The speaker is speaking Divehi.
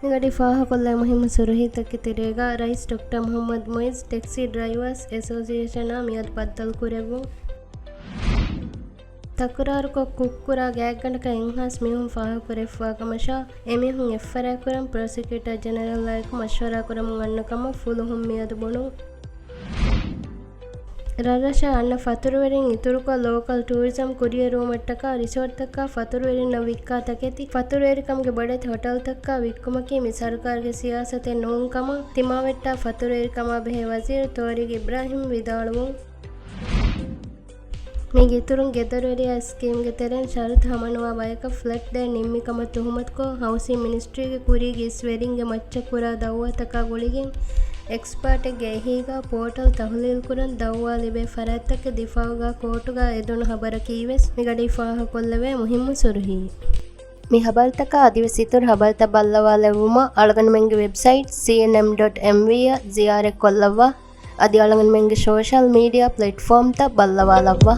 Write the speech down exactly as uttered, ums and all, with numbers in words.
މިގަޑި ފާހަގަކޮށްލާ މުހިއްމު ސުރުހީތަކެއް ތެރޭގަ، ރައީސް ޑޮކްޓަރ މުހައްމަދު މުއިއްޒު ޓެކްސީ ޑްރައިވާސް އެސޯސިއޭޝަނާ މިއަދު ބައްދަލުކުރެއްވުން. ތަކުރާރުކޮށް ކުށްކުރާ ގާތްގަނޑަކަށް އެއްހާސް މީހުން ފާހަގަކުރެވިފާ ކަމަށާ، އެމީހުން އެއްފަރާތްކުރަން ޕްރޮސިކިއުޓަރ ޖެނެރަލްއާއެކު މަޝްވަރާކުރަމުން އަންނަ ކަމަށް ފުލުހުން މިއަދު ބުނުން. ރަށްރަށަށް އަންނަ ފަތުރުވެރިން އިތުރުކޮށް، ލޯކަލް ޓޫރިޒަމް ކުރިއެރުވުމަށްޓަކާ ރިސޯޓްތަކާ ފަތުރުވެރިންނަށް ވިއްކާ ތަކެތި، ފަތުރުވެރިކަމުގެ ބޮޑެތި ހޮޓަލްތަކާ ވިއްކުމަކީ މި ސަރުކާރުގެ ސިޔާސަތެއް ނޫން ކަމަށް ތިމާވެއްޓާ ފަތުރުވެރިކަމާ ބެހޭ ވަޒީރު ތޯރިގް އިބްރާހިމް ވިދާޅުވުން. މީގެ އިތުރުން ގެދޮރުވެރިޔާ ސްކީމްގެ ތެރެއިން ޝަރުތު ހަމަނުވާ ބަޔަކަށް ފްލެޓް ދޭން ނިންމި ކަމަށް ތުހުމަތުކޮށް، ހައުސިން މިނިސްޓްރީގެ ކުރީގެ އިސް ވެރިންގެ މައްޗަށް ކުރާ ދައުވާތަކާ ގުޅިގެން، އެކްސްޕާޓެއްގެ އެހީގަ ޕޯޓަލް ތަހުލީލްކުރަން ދައުވާ ލިބޭ ފަރާތްތަކެއް ދިފާއުގަ ކޯޓުގަ އެދުނު ހަބަރަކީވެސް މިގަޑީ ފާހަގަކޮށްލެވޭ މުހިއްމު ސުރުހީ. މި ހަބަރުތަކާ އަދިވެސް އިތުރު ހަބަރުތައް ބައްލަވާލެއްވުމަށް އަޅުގަނޑުމެންގެ ވެބްސައިޓް ސީއެންއެމް ޑޮޓް އެމްވީ އަށް ޒިޔާރަތްކޮށްލައްވާ. އަދި އަޅުގަނޑުމެންގެ ސޯޝަލް މީޑިއާ ޕްލެޓްފޯމްތައް ބައްލަވާލައްވާ.